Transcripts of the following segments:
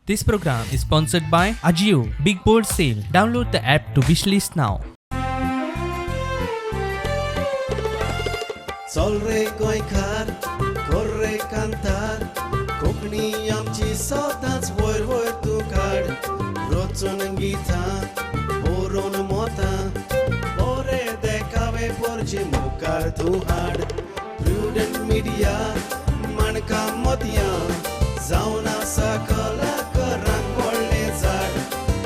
This program is sponsored by Ajio Big Board Sale. Download the app to wishlist now. चल रे गोंयकार कर रे कांतार कोंकणी आमची सदांच वयर वयर तूं काड रचून गितां बरोवन मोतां बरे देखावे पोरचे मुखार तूं हाड प्रुडंट मिडिया माणकां मोतयां जावन आसा कलाकारांक व्हडलें झाड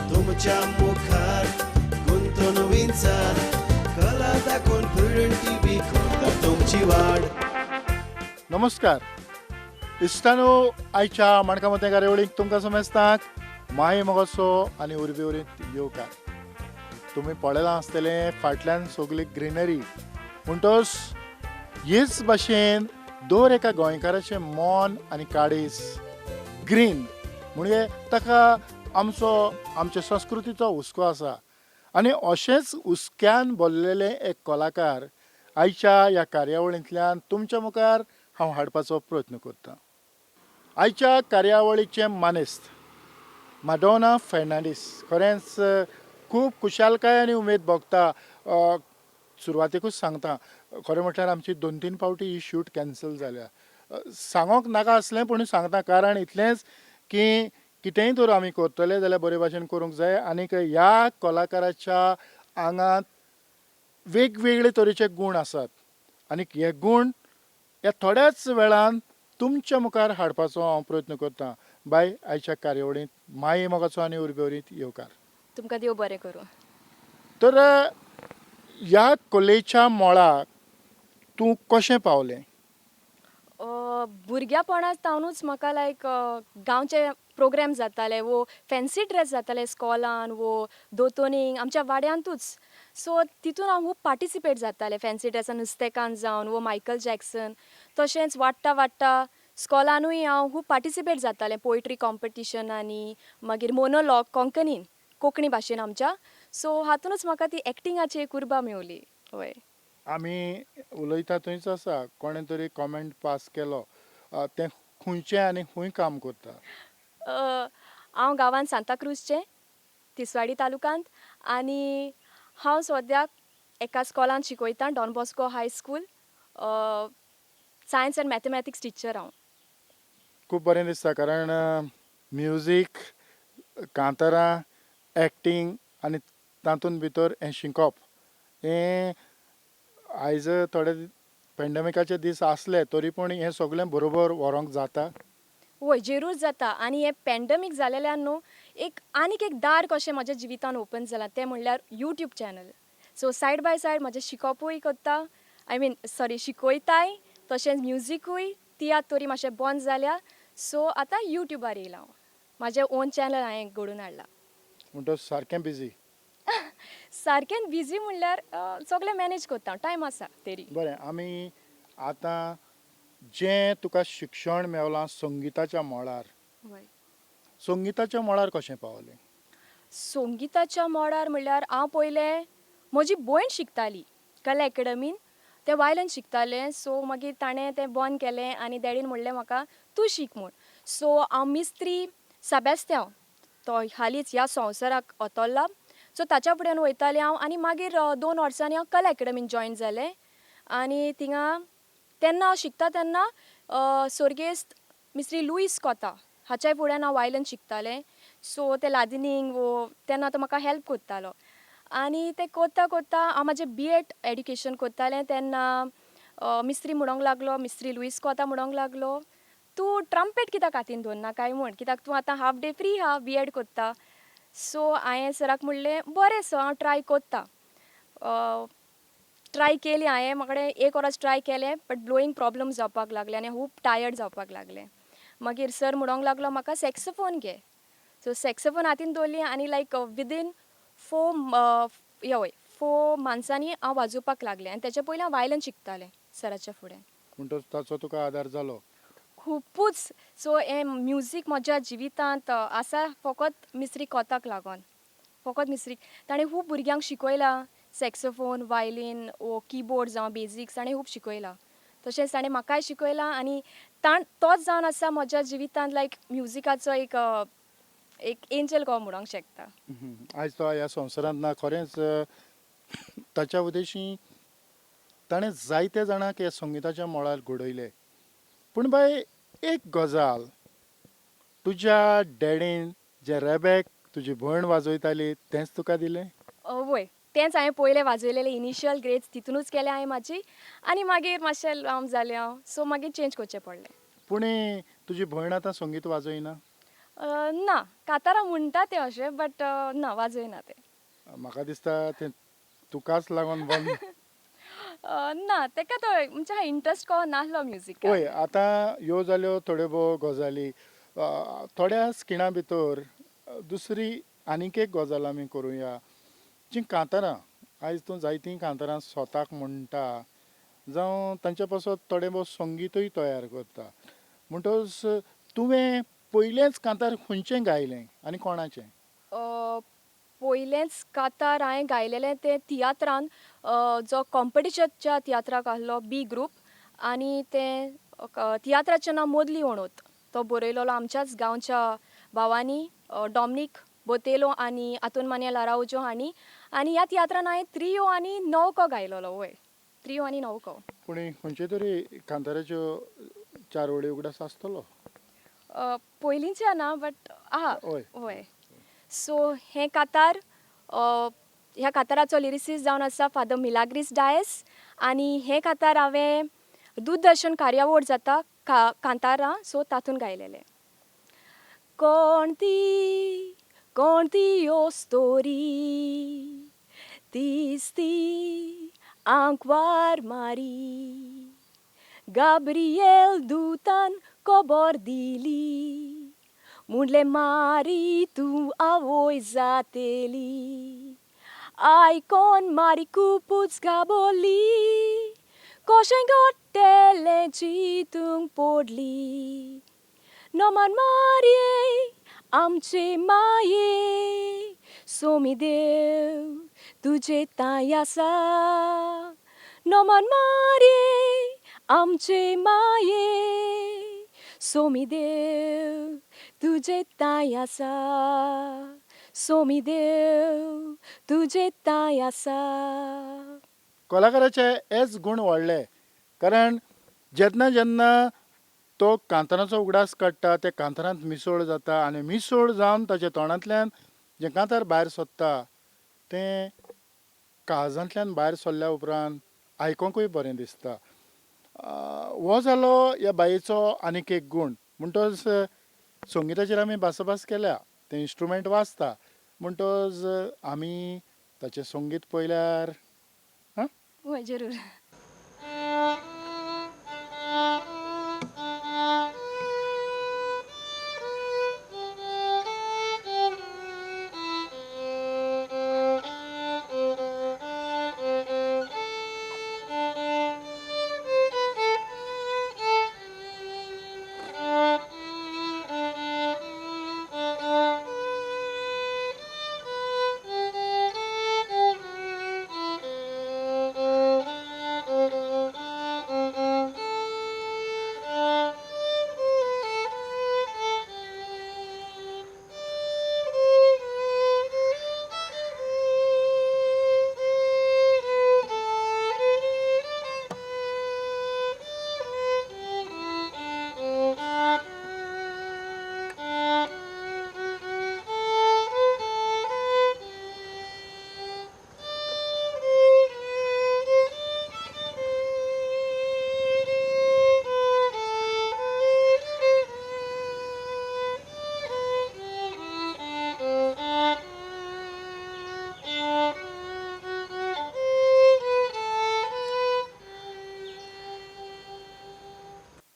तुमच्या मुखार गुंतून विंचार कला दाखोवन प्रुडंट टीव्ही करता तुमची वाड. नमस्कार इश्टानो, आयच्या माणका मतें कार्यावळीक तुमकां समेस्तांक माये मोगाचो आनी उर्बे उरीत येवकार. तुमी पळयलां आसतलें फाटल्यान सगळी ग्रिनरी, म्हणटच हेच भाशेन दर एका गोंयकाराचें मन आनी काळीज ग्रीन म्हणजे ताका आमचो आमचे संस्कृतीचो हुस्को आसा आनी अशेंच हुस्क्यान भरलेले एक कलाकार आयच्या ह्या कार्यावळींतल्यान तुमच्या मुखार हांव हाडपाचो प्रयत्न करतां. आयच्या कार्यावळीचें मानेस्त माडोना फेर्नांडीस. खरेंच खूब खुशालकाय आनी उमेद भोगता. सुरवातेकूच सांगता, खरें म्हटल्यार आमची 2-3 फावटी ही शूट कॅन्सल जाल्या. सांगोंक नाका आसलें पूण सांगता, कारण इतलेंच की कितेंय तर आमी करतले जाल्यार बरे भाशेन करूंक जाय आनीक ह्या कलाकाराच्या आंगांत वेगवेगळे तरेचे गूण आसात आनी हे गूण ह्या थोड्याच वेळान तुमच्या मुखार हाडपाचो हांव प्रयत्न करतां. बाय, आयच्या कार्यावळींत माये मोगाचो आनी उर्बेवरीत येवकार. तुमकां देव बरें करूं. तर ह्या कलेच्या मळाक तूं कशें पावलें? भुरग्यापणांत तावनूच म्हाका लायक गांवचे प्रोग्राम जाताले वो फॅन्सी ड्रेस जाताले स्कॉलान वो दोतोनींग आमच्या वाड्यांतूच. सो तितून हांव खूब पार्टिसिपेट जातालें, फॅन्सी ड्रेसान नुस्तेकान्न जावन वो मायकल जॅक्सन. तशेंच वाडटा वाडटा स्कॉलानूय हांव खूब पार्टिसिपेट जातालें पोयट्री कॉम्पिटिशनांनी, मागीर मोनोलॉग कोंकणीन, कोंकणी भाशेन आमच्या. सो हातूनच म्हाका ती एक्टिंगाची एक उर्बा मेवली. वय, आमी उलयता थंयच आसा कोणें तरी कॉमेंट पास केलो, तें खंयचें आनी खंय काम करता? हांव गांवांत सांताक्रूजचें, तिसवाडी तालुकांत, आनी हांव सद्याक एका स्कॉलांत शिकयतां, Don Bosco high school, science and mathematics teacher हांव. खूब बरें दिसता, कारण म्युजीक, कांतारां, एक्टींग आनी तातूंत भितर हें शिकप हें आयज थोडे पेंडमिकाचे दीस आसले तरी पूण हें सगळें बरोबर व्हरोंक जाता. वय, जेरूच जाता. आनी हें पॅन्डमीक जालेल्यान न्हू एक आनीक एक दार कशें म्हज्या जिवितान ओपन जालां, तें म्हणल्यार YouTube channel. So side by side म्हजें शिकोवपूय करता, I mean sorry शिकयताय, तशेंच म्युजिकूय. तियात्र तरी मातशें बंद जाल्या, सो आतां यूट्यूबार येयलां हांव, म्हाजें ओन चॅनल हांवें घडोवन हाडलां. म्हणटच सारकें बिजी. सारकें बिजी म्हणल्यार सगळें मॅनेज करता, टायम आसा तरी. बरें, आमी आतां जें तुका शिक्षण मेवलां संगिताच्या मळार, वय, संगिताच्या मळार कशें पावलें? संगिताच्या मळार म्हणल्यार हांव पयलें म्हजी भयण शिकताली कला एकेडमीन, तें वायलन शिकतालें. सो मागीर ताणें तें बंद केलें आनी डॅडीन म्हणलें म्हाका तूं शीक म्हूण. सो हांव मिस्त्री सेबेस्त्यांव, तो हालींच ह्या संवसाराक अंतरला, सो ताच्या फुड्यान वयतालें हांव. आनी मागीर 2 वर्सांनी हांव कला एकेडमीन जॉयन जालें आनी थिंगा तेन्ना हांव शिकता तेन्ना सोर्गेस्त मिस्त्री लुईस कोता हाच्याय फुड्यान हांव वायलन शिकतालें. सो ते लादीनींग वो तेन्ना तो म्हाका हेल्प करतालो आनी तें करता करता हांव म्हाजें बी एड एड्युकेशन करतालें तेन्ना मिस्त्री म्हणोंक लागलो, मिस्त्री लुईस कोता म्हणोंक लागलो, तूं ट्रम्पेट कित्याक हातीन दवरना काय म्हूण, कित्याक तूं आतां हाफ डे फ्री आहा, बी एड करता. सो हांवें सराक म्हणलें बरें सर, हांव ट्राय करता. ट्राय केली हांवें, म्हाका कडेन 1 वरस ट्राय केलें, बट ब्लोईंग प्रॉब्लम जावपाक लागलें आनी खूब टायर्ड जावपाक लागलें. मागीर सर म्हणोंक लागलो म्हाका सॅक्सोफोन घे. सो सॅक्सोफोन हातीन दवरली आनी लायक विदीन 4 मंथ्सांनी हांव वाजोवपाक लागलें. आनी तेच्या पयलीं हांव वायलन शिकतालें सराच्या फुड्यान. म्हणटच ताचो तुका आदार जालो खुबूच. सो हें म्युजीक म्हज्या जिवितांत आसा फकत मिस्त्री कोताक लागून, फकत मिस्त्री. ताणें खूब भुरग्यांक शिकयलां सॅक्सोफोन, वायलीन वो किबोर्ड जावं बेजिक्स, ताणें खूब शिकयलां. तशेंच ताणें म्हाकाय शिकयलां आनी तोच जावन आसा म्हज्या जिवितांत लायक म्युजिकाचो एक एक एंजल को म्हणूंक शकता. आयज तो ह्या संवसारांत ना. खरेंच ताच्या उदेशी ताणें जायते जाणांक ह्या संगिताच्या मळार घडयले. पूण बाय एक गजाल, तुज्या डॅडीन जें रेबेक तुजी भयण वाजयताली तेंच तुका दिलें? वय, तेंच हांवें पयलें वाजयलेलें. इनिशियल ग्रेड्स तितूनच केलें हांवें म्हाजी आनी मागीर मातशें लांब जालें हांव, सो मागीर चेंज करचें पडलें. पूण तुजी भयण आतां संगीत वाजयना? ना, कातारां म्हणटा तें अशें, बट ना, वाजयना तें. म्हाका दिसता तें तुकाच लागून बंद. ना, तेका तो म्हणजे इंट्रस्ट को नासलो म्युजिकान. पळय, आतां ह्यो जाल्यो थोड्यो भोव गजाली. थोड्या स्किणा भितर दुसरी आनीक एक गजाल आमी करुया. जीं कांतारां आयज तूं जायतीं कांतारां स्वताक म्हणटा जावं तांचे पासत थोडें भोव संगितूय तयार करता, म्हणटकच तुवें पयलेंच कांतार खंयचें गायलें आनी कोणाचें? पयलेंच कातार हांवें गायलेलें तें तियात्रान, जो कॉम्पिटिशनच्या तियात्राक आहलो बी ग्रूप, आनी तें तियात्राचें नांव मोदली ओणोत. तो बरयलेलो आमच्याच गांवच्या भावांनी, डॉमनीक बोतेलो आनी आतून मान्यल आरावजो हांणी. आनी ह्या तियात्रान हांवें त्रियो आनी नवको गायलेलो. वय, त्रियो आनी नवको. पूण खंयचे तरी कांताराच्यो चार वळी उगडास आसतलो? पयलींच्या ना, बट आहा. हय. वय, सो हें कातार, ह्या काताराचो लिरिसीस जावन आसा फादर मिलाग्रीस डायस आनी हें कातार हांवें दूरदर्शन कार्यावळ जाता कांतारां, सो तातूंत गायलेलें. कोण ती, कोण ती ओस्तोरी, तीस ती आंकवार मारी, गाब्रिएल दुतान खबर दिली, म्हणलें मारी तूं आवय जातेली. आयकोन मारी खुबूच घाबरली, कशें घडटलें चिंतूंक पडली. नमन मारये आमचे माये, सोमी देव तुजे तांय आसा. नमन मारये आमचे माये, सोमी देव तुजे तांय आसा, सोमी देव तुजे तांय आसा. कलाकाराचे हेच गूण व्हडले, कारण जेन्ना जेन्ना तो कांताराचो उगडास काडटा ते कांतारांत मिसळ जाता आनी मिसळ जावन ताच्या तोंडांतल्यान जें कांतार भायर सोदता तें काळजांतल्यान भायर सरल्या उपरांत आयकोंकूय बरें दिसता. हो जालो ह्या बायेचो आनीक एक गूण. म्हणटच संगिताचेर आमी भासाभास केल्या, तें इंस्ट्रुमेंट वाजता, म्हणटच आमी ताचें संगीत पळयल्यार. हय, जरूर.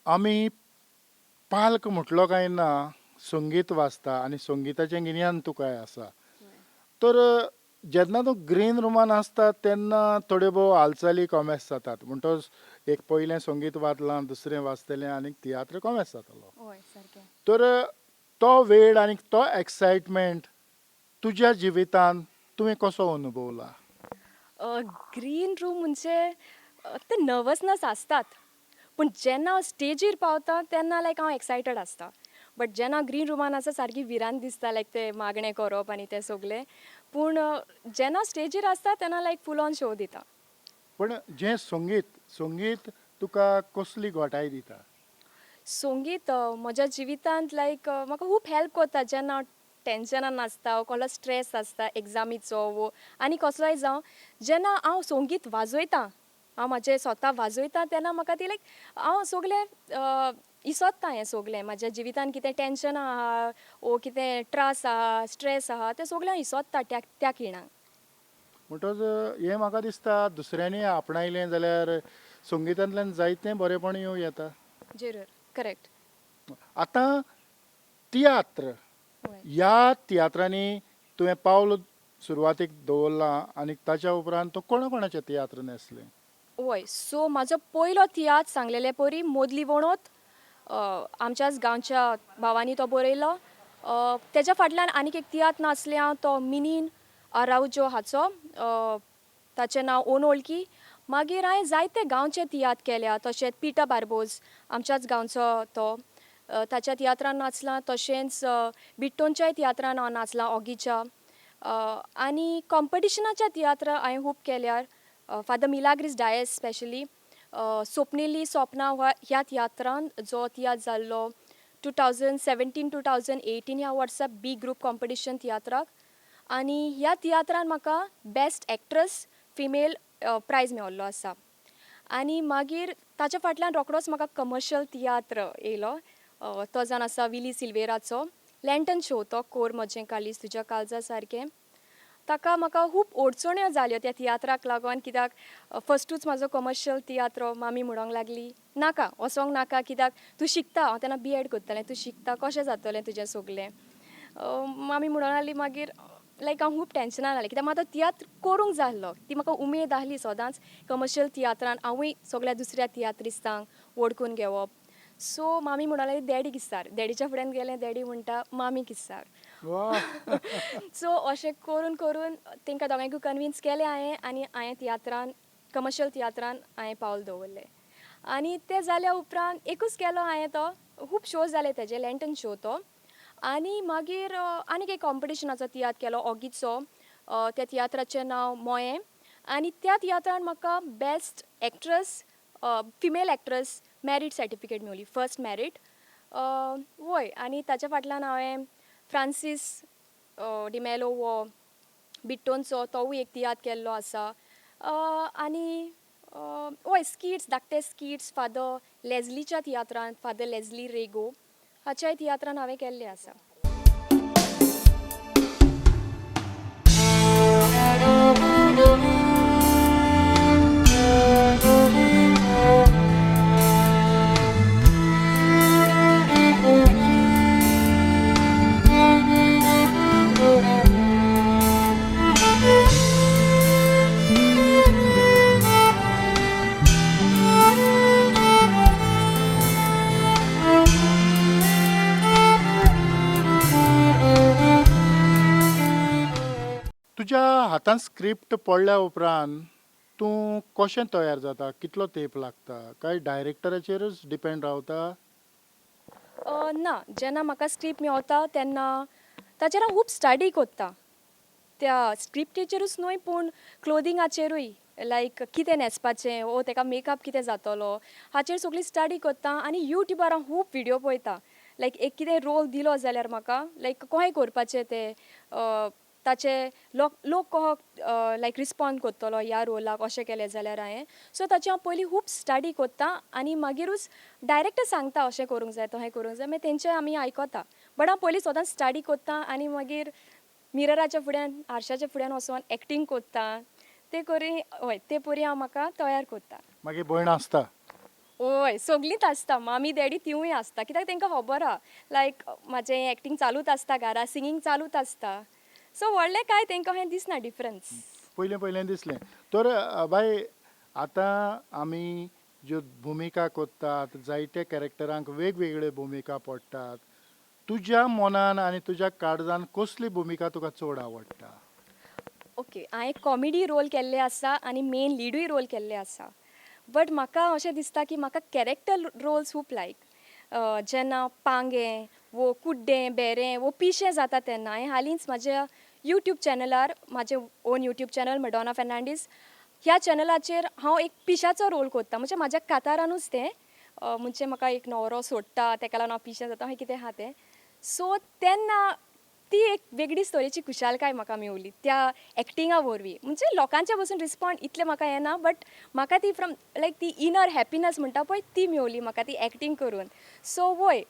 आमी पाल्क म्हटलो काय ना संगीत वाजता आनी संगिताचें गिन्यान तुकाय आसा, तर जेन्ना तूं ग्रीन रुमान आसता तेन्ना थोड्यो भोव हालचाली कॉमेस जातात, म्हणटच एक पयलें संगीत वाजलां, दुसरें वाजतलें आनी तियात्र कॉमेस जातलो. हय, सारकें. तर तो वेळ आनी तो एक्सायटमेंट तुज्या जिवितान तुवें कसो अनुभवला? ग्रीन रूम म्हणजे ते नर्वसनस आसतात, पूण जेन्ना हांव स्टेजीर पावता तेन्ना लायक हांव एक्सायटेड आसता. बट जेन्ना ग्रीन रुमान आसा सारकी भिरांत दिसता लायक ते मागणें करप आनी तें सगलें. पूण जेन्ना स्टेजीर आसता तेन्ना लायक फूल ऑन शो दिता. पण जें संगीत संगीत तुका कसली घटाय दिता? संगीत म्हज्या जिवितांत लायक म्हाका खूब हेल्प करता जेन्ना हांव टेंशनान आसता वो कसलो स्ट्रेस आसता एग्जामीचो वो आनी कसलोय जावं, जेन्ना हांव संगीत वाजयता, हांव म्हाजें स्वता वाजयता तेन्ना म्हाका ती लायक हांव सगलें इसोत्ता हें सगलें म्हाज्या जिवितान कितें टेंशन आहा वो कितें त्रास आहा स्ट्रेस आहा तें सगलें हांव इसोत्ता त्या त्या खिणाक. म्हणटच हें म्हाका दिसता दुसऱ्यांनी आपणायलें जाल्यार संगितांतल्यान जायतें बरेंपण येवं येता. जरूर, करेक्ट. आतां तियात्र, हय. ह्या तियात्रांनी तुवें पावल सुरवातीक दवरलां आनी ताच्या उपरांत तूं कोणा कोणाचे तियात्र न्हेसलें? वय, सो म्हाजो पयलो तियात्र सांगलेले परी मोदली वणत, आमच्याच गांवच्या भावांनी तो बरयलो. तेज्या फाटल्यान आनीक एक तियात्र नाचलें हांव, तो मिनीन आरावजो हाचो, ताचें नांव ओनोळकी. मागीर हांवें जायते गांवचे तियात्र केल्या, तशेंच पिटा बार्बोज आमच्याच गांवचो तो, ताच्या तियात्रान नाचलां. तशेंच बिट्टोनच्याय तियात्रान हांव नाचलां, ऑगीच्या. आनी कॉम्पिटिशनाच्या तियात्र हांवें खूब केल्यार, फादर मिलाग्रीस डायस स्पेशली, सोपनेली सोपनां ह्या तियात्रान जो तियात्र जाल्लो 2017 2018 ह्या वर्सा बी ग्रूप कॉम्पिटिशन तियात्राक, आनी ह्या तियात्रान म्हाका बेस्ट एक्ट्रस फिमेल प्रायज मेवल्लो आसा. आनी मागीर ताच्या फाटल्यान रोखडोच म्हाका कमर्शियल तियात्र येयलो, तो जावन आसा विली सिल्वेराचो लँटन शो, तो कोर म्हजें काळीज तुज्या काळजा सारकें. ताका म्हाका खूब अडचण्यो जाल्यो त्या तियात्राक लागून, कित्याक फस्टूच म्हाजो कमर्शियल तियात्र, मामी म्हणोंक लागली नाका वचोंक नाका, कित्याक तूं शिकता, हांव तेन्ना बी एड करतालें, तूं शिकता कशें जातलें तुजें सगलें. मामी म्हणोंक लागली, मागीर लायक हांव खूब टेंशनान जालें, कित्याक म्हाका तो तियात्र करूंक जाय आसलो, ती म्हाका उमेद आसली सदांच कमर्शियल तियात्रान हांवूय सगल्या दुसऱ्या तियात्रिस्तांक वळखून घेवप. सो मामी म्हणोंक लागली डॅडीक विचार, डॅडीच्या फुड्यान गेलें, डॅडी म्हणटा मामीक विचार. वा. सो अशें करून करून तांकां दोगांयकूय कन्विन्स केलें हांवें आनी हांवें तियात्रान कमर्शियल तियात्रान हांवें पावल दवरलें. आनी तें जाल्या उपरांत एकूच केलो हांवें, तो खूब शो जाले तेजे, लँटन शो तो. आनी मागीर आनीक एक कॉम्पिटिशनाचो तियात्र केलो ऑगीचो, त्या तियात्राचें नांव मोयें, आनी त्या तियात्रान म्हाका best actress female actress merit certificate मेवली, फर्स्ट मॅरीट. वय, आनी ताच्या फाटल्यान हांवें फ्रांसीस डिमेलो हो बिट्टोनचो, तोवूय एक तियात्र केल्लो आसा. आनी वय स्किट्स, धाकटे स्किट्स फादर लेजलीच्या तियात्रान, फादर लेजली रेगो हाच्याय तियात्रान हांवें केल्ले आसा. तुज्या हातान स्क्रिप्ट पडल्या उपरांत तूं कशें तयार जाता? कितलो तेंप लागता? काय डायरेक्टराचेरूच डिपेंड रावता? ना, जेन्ना म्हाका स्क्रिप्ट मेवता तेन्ना ताचेर हांव खूब स्टडी कोत्ता, त्या स्क्रिप्टीचेरूच न्हय पूण क्लोदिंगाचेरूय, लायक कितें न्हेसपाचें वो तेका मेकअप कितें जातलो हाचेर सगळी स्टडी कोत्ता. आनी युट्यूबार हांव खूब विडियो पळयता, लायक एक कितें रोल दिलो जाल्यार म्हाका लायक कशें करपाचें तें, ताचे लोक लोक कहो लायक रिस्पोंड करतलो ह्या रोलाक अशें केलें जाल्यार हांवें. सो ताची हांव पयलीं खूब स्टडी कोत्ता आनी मागीरूच डायरेक्टर सांगता अशें करूंक जाय तशें करूंक जाय, मागीर तेंचें आमी आयकता. बट हांव पयलीं सदांच स्टडी कोत्ता आनी मागीर मिरराच्या फुड्यान आरशाच्या फुड्यान वचोन एक्टींग कोत्ता, ते करी हय ते परी हांव म्हाका तयार कोत्ता. मागीर भयण आसता? हय, सगलींच आसता, मामी डॅडी तिवूय आसता, कित्याक तांकां खबर आहा लायक म्हाजें एक्टींग चालूच आसता घरा, सिंगींग चालूच आसता, सो व्हडलें कांय तांकां अशें दिसना डिफरंस. पयलें पयलें दिसलें तर बाय, आतां आमी ज्यो भुमिका करतात जायते कॅरेक्टरांक वेगवेगळ्यो भुमिका पडटात, तुज्या मनान आनी तुज्या काळजान कसली भुमिका तुका चड आवडटा? ओके, हांवें कॉमेडी रोल केल्ले आसा आनी मेन लिडूय रोल केल्ले आसा, बट म्हाका अशें दिसता की म्हाका कॅरेक्टर रोल्स खूब लायक, जेन्ना पांगें वो कुड्डें बेरें वो पिशें जाता तेन्ना हांवें हालींच म्हाज्या यूट्यूब चॅनलार, म्हाजें own YouTube channel Madonna Fernandes, ह्या चॅनलाचेर हांव एक पिशाचो रोल कोत्ता. म्हणजे म्हाज्या कातारानूच तें, म्हणजे म्हाका एक न्हवरो सोडटा तेका लागून हांव पिशें जाता, अहें कितें आहा तें. सो तेन्ना ती एक वेगळीच तरेची खुशालकाय म्हाका मेवली त्या एक्टिंगा वरवीं. म्हणजे लोकांच्या पसून रिस्पोंड इतलें म्हाका येना, बट म्हाका ती फ्रॉम लायक ती इनर हॅपिनस म्हणटा पळय ती मेवली म्हाका ती एक्टींग करून. सो वय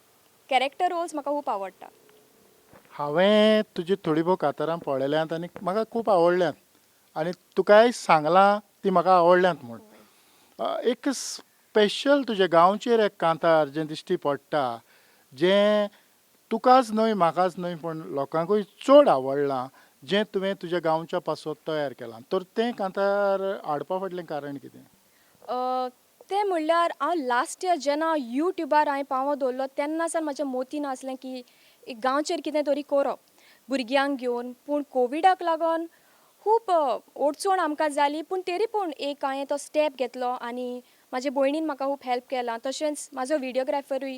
कॅरेक्टर रोल्स म्हाका खूब आवडटा. हांवें तुजी थोडी भोव कातारां पळयल्यांत आनी म्हाका खूब आवडल्यांत आनी तुकाय सांगलां ती म्हाका आवडल्यांत म्हूण. एक स्पेशल तुज्या गांवचेर एक कांतार जें दिश्टी पडटा, जें तुकाच न्हय म्हाकाच न्हय पूण लोकांकूय चड आवडलां, जें तुवें तुज्या गांवच्या पासत तयार केलां, तर तें कांतार हाडपा फाटलें कारण कितें? तें म्हणल्यार हांव लास्ट इयर जेन्ना यूट्यूबार हांवें पांवो दवरलो तेन्ना सावन म्हाज्या मोतीन आसलें की एक गांवचेर कितें तरी करप भुरग्यांक घेवन. पूण कोविडाक लागून खूब अडचण आमकां जाली, पूण तरी पूण एक हांवें तो स्टेप घेतलो आनी म्हाजे भयणीन म्हाका खूब हेल्प केलां. तशेंच म्हाजो विडियोग्राफरूय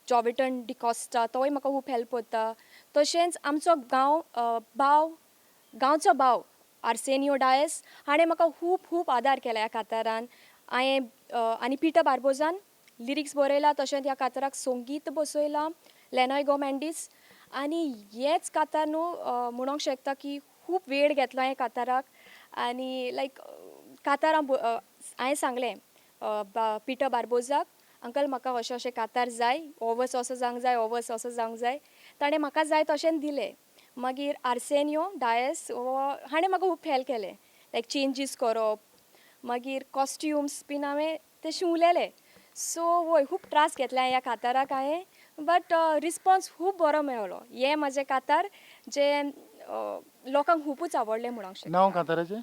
जॉविटन डिकॉस्टा तोय म्हाका खूब हेल्प करता. तशेंच आमचो गांव भाव, गांवचो भाव आर्सेनियो डायस हाणें म्हाका खूब खूब आदार केला ह्या कातारान. हांवें आनी पिटर बार्बोजान लिरिक्स बरयला, तशेंच ह्या काताराक संगीत बसयलां लेनॉय गोमेंडीस. आनी हेच कातार न्हू म्हणोंक शकता की खूब वेळ घेतलो ह्या काताराक. आनी लायक कातार हांव हांवें सांगलें पिटर बार्बोजाक, अंकल म्हाका अशें अशें कातार जाय, हो वर्स असो जावंक जाय, हो वर्स असो जावंक जाय. ताणें म्हाका जाय तशेंच दिलें. मागीर आर्सेनियो डायस हो हाणें म्हाका खूब हेल्प केलें, लायक चेंजीस करप, मागीर कॉस्ट्युम्स बीन हांवें ते शिंवलेले. सो वय खूब त्रास घेतले ह्या काताराक हांवें, बट रिस्पोन्स खूब बरो मेळ्ळो. हें म्हाजें कातार जें लोकांक खुबूच आवडलें म्हणूंक शकता. नांव कांताराचें?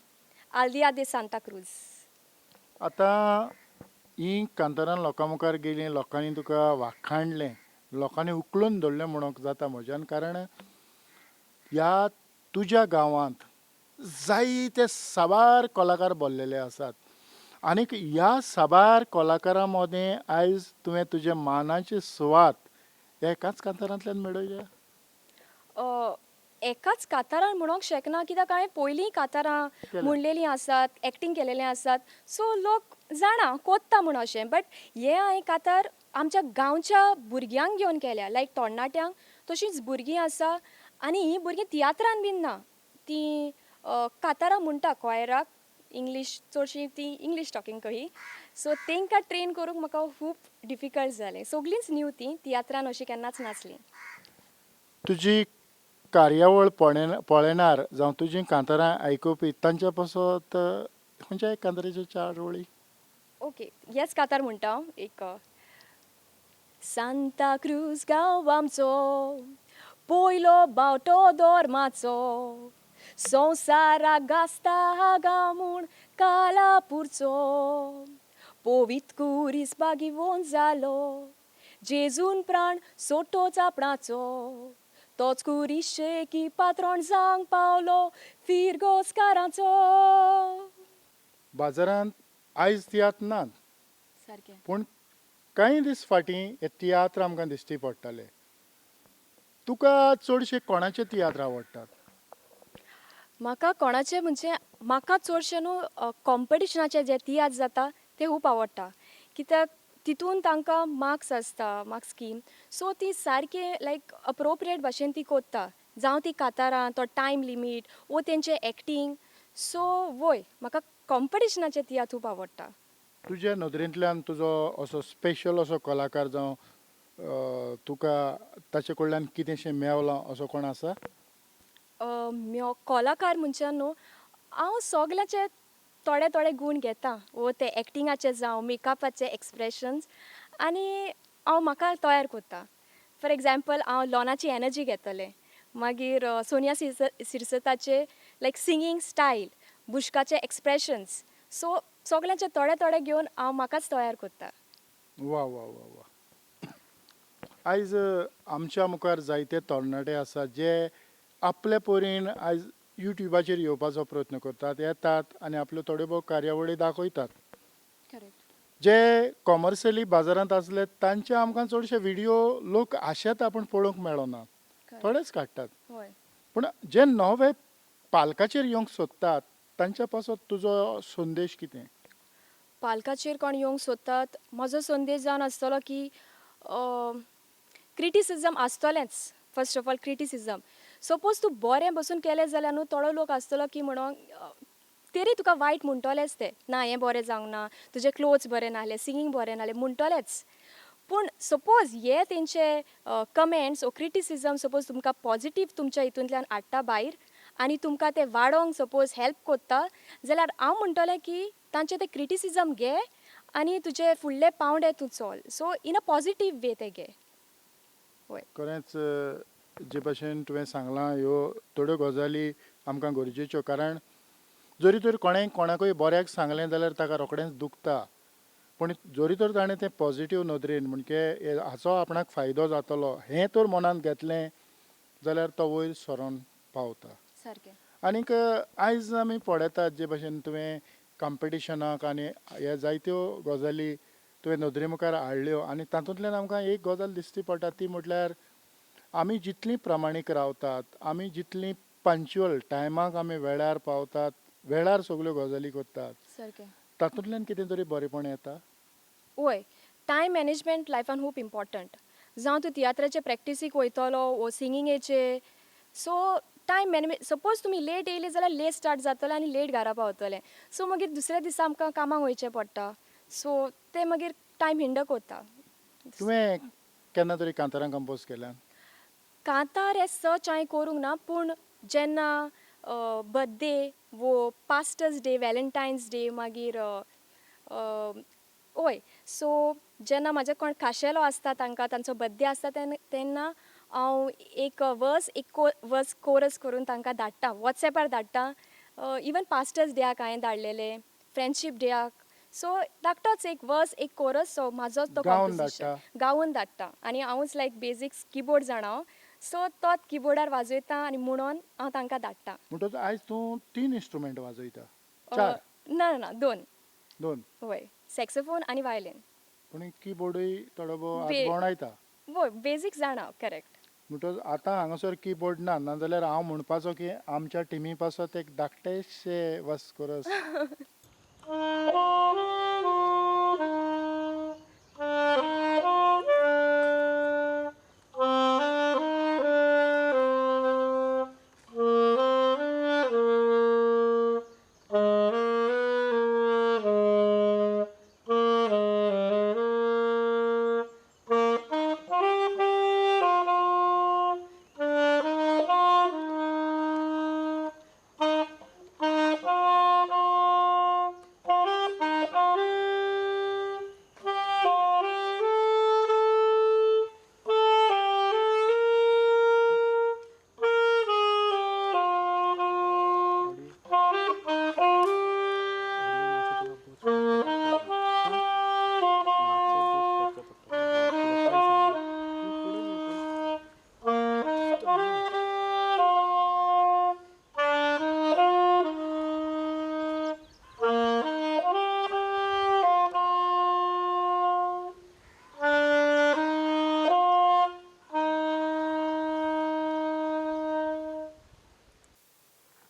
आल्दिया दे सांता क्रूज. आतां हीं कांतारां लोकां मुखार गेलीं, लोकांनी तुका वाखाणलें, लोकांनी उखलून धरलें म्हणूंक जाता म्हज्यान, कारण ह्या तुज्या गांवांत जायते साबार कलाकार भरलेले आसात आनीक ह्या साबार कलाकारां मदें आयज तुवें तुजे मानाची सुवात एकाच कांतारांतल्यान मेळयल्या. एकाच कातारान म्हणोंक शकना, कित्याक हांवें पयलीं कातारां केल्या. म्हणलेलीं आसात, एक्टींग केलेलें आसात, सो लोक जाणा कोत्ता म्हूण अशें. बट हें हांवें कातार आमच्या गांवच्या भुरग्यांक घेवन केल्या, लायक तरणाट्यांक, तशींच भुरगीं आसा आनी हीं भुरगीं तियात्रान बीन ना, तीं कातारां म्हणटा क्वायराक, इंग्लीश चडशीं ती इंग्लीश टॉकींग कही. सो तांकां ट्रेन करूंक म्हाका खूब डिफिकल्ट जालें. सगळींच न्यू तीं, तियात्रान अशीं केन्नाच नासलीं. तुजी कार्यावळ पळयणार जावं तुजीं कांतारां आयकुपी तांच्या पासत खंयच्या एक कांताराच्यो चार ओळी? ओके, हेच कातार म्हणटा हांव एक. सांता क्रूज गांव आमचो, पयलो बावटो धर्माचो, संवसाराक गाजता गांव म्हूण कालापूरचो, पवित्र कुरीस बागिवोन जालो, जेजून प्राण सोटोच आपणाचो, तोच कुरिशेकी पात्रोण जावंक पावलो फिरगोजकारांचो. बाजारांत आयज तियात्र नात, सारकें, पूण कांय दीस फाटीं हे तियात्र आमकां दिश्टी पडटाले. तुका चडशे कोणाचे तियात्र आवडटात? म्हाका कोणाचे म्हणजे म्हाका चडशे न्हू कॉम्पिटिशनाचे जे तियात्र जाता ते खूब आवडटा, कित्याक तितून तांकां मार्क्स आसता, मार्क्स स्कीम, सो ती सारकी लायक अप्रोप्रिएट भाशेन ती कोत्ता, जावं ती कातारां, तो टायम लिमीट वो तेंचें एक्टींग. सो वय म्हाका कॉम्पिटिशनाचे तियात्र खूब आवडटा. तुज्या नदरेंतल्यान तुजो असो स्पेशल असो कलाकार जावं तुका ताचे कडल्यान कितेंशें मेवलां असो कोण आसा? कलाकार म्हणचे न्हू हांव सगल्यांचे थोडे थोडे गूण घेता, वो ते एक्टिंगाचे जावं मेकअपाचे एक्सप्रेशन्स, आनी हांव म्हाका तयार करता. फॉर एग्जाम्पल हांव लोनाची एनर्जी घेतलें, मागीर सोनिया सिरसताचे लायक सिंगींग स्टायल, बुशकाचे एक्सप्रेशन्स, सो सगल्यांचे थोडे थोडे घेवन हांव म्हाकाच तयार करता. वा वा वा वा. आयज आमच्या मुखार जायते तरणाटे आसात जे आपले परीन आयज युट्युबाचेर येवपाचो प्रयत्न करतात, येतात आनी आपल्यो थोड्यो भोव कार्यावळी दाखयतात. करेक्ट. जे कॉमर्शियली बाजारांत आसले तांचे आमकां चडशे व्हिडियो लोक आशेता पूण पळोवंक मेळना, थोडेच काडटात. हय. पूण जे नवे पालकाचेर येवंक सोदतात तांच्या पासत तुजो संदेश कितें? पालकाचेर कोण येवंक सोदतात, म्हजो संदेश जावन आसतलो की criticism आसतलेंच. First of all criticism, suppose तूं बरें बसून केलें जाल्यार न्हू थोडो लोक आसतलो की म्हणोन तरी तुका वायट म्हणटलेच ते, ना हें बरें जावंक ना, तुजे क्लोथ्स बरें नासले, सिंगींग बरें नासलें म्हणटलेच. पूण सपोज हे तेंचे कमेंट्स ओ क्रिटिसिजम सपोज तुमकां पॉजिटीव तुमच्या हितूंतल्यान हाडटा भायर आनी तुमकां ते वाडोवंक सपोज हेल्प कोत्ता जाल्यार हांव म्हणटलें की तांचे ते क्रिटिसिजम घे आनी तुजे फुडले पावंडे तूं चल. So in a positive way ते घे. वय. खरेंच जे भाशेन तुवें सांगलां ह्यो थोड्यो गजाली आमकां गरजेच्यो, कारण जरी तर कोणें कोणाकूय बऱ्याक सांगलें जाल्यार ताका रोखडेंच दुखता, पूण जरी तर ताणें तें पॉजिटीव नदरेन म्हणजे हाचो आपणाक फायदो जातलो हें तर मनांत घेतलें जाल्यार तो वयर सरोन पावता. सारकें. आनीक आयज आमी पळयतात जे भाशेन तुवें कॉम्पिटिशनाक आनी हे जायत्यो गजाली तुवें नदरे मुखार हाडल्यो आनी तातूंतल्यान आमकां एक गजाल दिश्टी पडटा ती म्हटल्यार आमी जितलीं प्रामाणीक रावतात, आमी जितलीं पंच्युअल टायमाक आमी वेळार पावतात, वेळार सगल्यो गजाली करतात, सारकें. तातूंतल्यान कितें तरी बरेंपण येता. वय, टायम मॅनेजमेंट लायफान खूब इम्पॉर्टंट. जावं तूं तियात्राचे प्रॅक्टिसीक वयतलो वो सिंगिंगेचे, सो टायम मॅनेजमेंट. सपोज तुमी लेट येयले जाल्यार लेट स्टार्ट जातलें आनी लेट घरा पावतले, सो मागीर दुसऱ्या दिसा आमकां कामाक वयचें पडटा, सो तें मागीर टायम हिंडक वता. तुवें केन्ना तरी कांतारां कंपोज केल्यात? कांतार एज सच हांवें करूंक ना, पूण जेन्ना बर्थडे वो पास्टर्स डे, वेलेंटायन्स डे, मागीर हय, सो जेन्ना म्हाजे कोण खाशेलो आसता तांकां तांचो बर्थडे आसता तेन्ना हांव एक वर्स एक वर्स कोरस करून तांकां धाडटा, वॉट्सएपार धाडटा. इवन पास्टर्स डेयाक हांवें धाडलेले, फ्रेंडशीप डेयाक, सो धाकटोच एक वर्स एक कोरस, सो म्हाजोच तो गावन कॉम्पोजिशन धाडटा? गावन धाडटा. आनी हांवूच लायक बेजिक्स किबोर्ड जाणा हांव, सो तोच किबोर्डार वाजयता आनी म्हणून हांव तांकां धाडटा. म्हणटकच आयज तूं 3 इन्स्ट्रुमेंट वाजयता? 4? ना ना, 2. 2? वय, सॅक्सोफोन आनी वायलीन. पूण किबोर्डूय थोडो भोव हात भोंवडायता? वय, बेजीक जाणा, करेक्ट. म्हणटकच आतां हांगासर किबोर्ड ना, नाजाल्यार हांव म्हणपाचो की आमच्या टिमी पासत एक धाकटेशें वास्कोरस.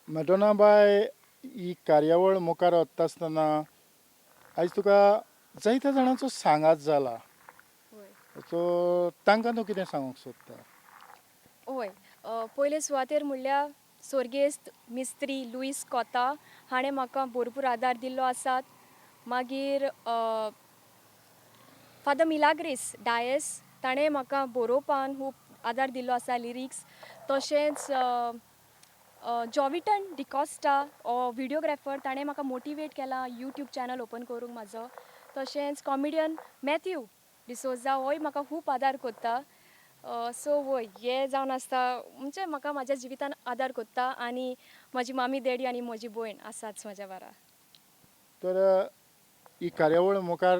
मॅडोना बाय, ही कार्यावळ मुखार वता आसतना आयज तुका जायत्या जाणांचो सांगात जाला, सो तांकां तूं कितें सांगूंक सोदता? हय, पयले सुवातेर म्हणल्यार स्वर्गेस्त मिस्त्री लुईस कोता हाणें म्हाका भरपूर आदार दिल्लो आसात. मागीर फादर मिलाग्रीस डायस ताणें म्हाका बरोवपान खूब आदार दिल्लो आसा, लिरिक्स. तशेंच जॉविटन डिकॉस्टा हो विडियोग्राफर ताणें म्हाका मोटिवेट केला यूट्यूब चॅनल ओपन करूंक म्हाजो. तशेंच कॉमेडियन मॅथ्यू डिसोजा होय म्हाका खूब आदार कोत्ता. सो वय हे जावन आसता म्हणजे म्हाका म्हाज्या जिवितान आदार कोत्ता आनी म्हाजी मामी डॅडी आनी म्हजी भयण आसाच म्हाज्या बारा. तर ही कार्यावळ मुखार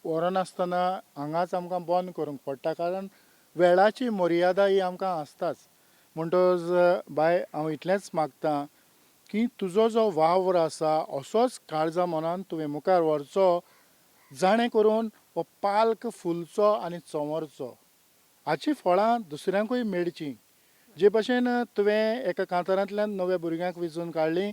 व्हरनासतना हांगाच आमकां बंद करूंक पडटा, कारण वेळाची मर्यादा ही आमकां आसताच. म्हणटकच बाय हांव इतलेंच मागता की तुजो जो वावर आसा असोच काळजा मनान तुवें मुखार व्हरचो, जाणें करून हो पाल्क फुलचो आनी चंवरचो. हाचीं फळां दुसऱ्यांकूय मेळचीं. जे भशेन तुवें एका कांतारांतल्यान नव्या भुरग्यांक वेंचून काडलीं,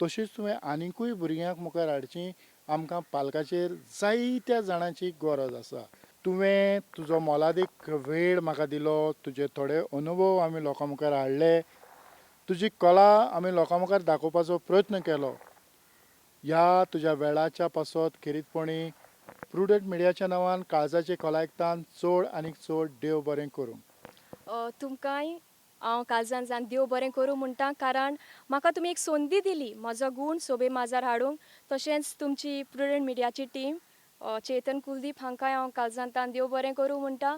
तशीच तुवें आनिकूय भुरग्यांक मुखार हाडचीं. आमकां पालकाचेर जायत्या जाणांची गरज आसा. तुवें तुजो मोलादीक वेळ म्हाका दिलो, तुजे थोडे अनुभव आमी लोकां मुखार हाडले, तुजी कला आमी लोकां मुखार दाखोवपाचो प्रयत्न केलो. ह्या तुज्या वेळाच्या पासत खेरीतपणी प्रुडंट मिडियाच्या नांवान काळजाचे खोलायकतान चड आनीक चड देव बरें करूं. तुमकांय हांव काळजान जावन देव बरें करूं म्हणटा, कारण म्हाका तुमी एक संदी दिली म्हजो गूण सोबे माजार हाडूंक. तशेंच तुमची प्रुडंट मिडियाची टीम, चेतन, कुलदीप हांकांय हांव काळजांतान देव बरें करूं म्हणटा.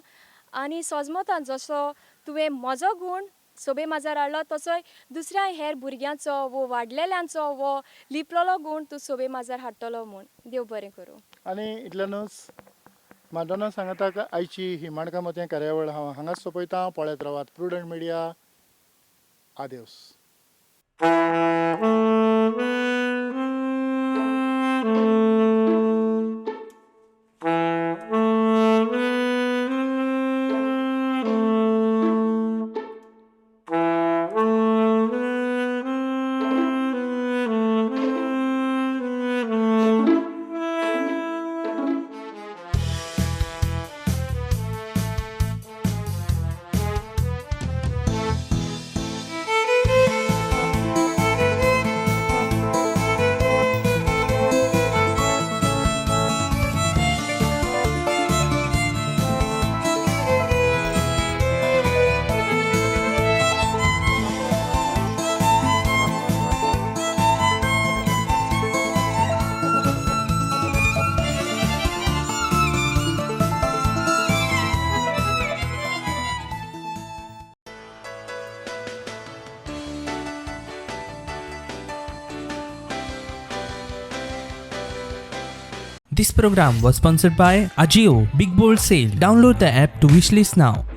आनी सोजमतान जसो तुवें म्हजो गूण सोबे माजार हाडलो, तसोय दुसऱ्या हेर भुरग्यांचो वो वाडलेल्यांचो वो लिपलेलो गूण तूं सोबे माजार हाडटलो म्हूण. देव बरें करूं. आनी इतल्यानूच माडोना सांगाताक आयची ही माणका मोतयां कार्यावळ हांव हांगाच सोंपयतां. पळयत रावात प्रुडंट मिडिया. आदेवस. This program was sponsored by Ajio Big Bold Sale. Download the app to wishlist now.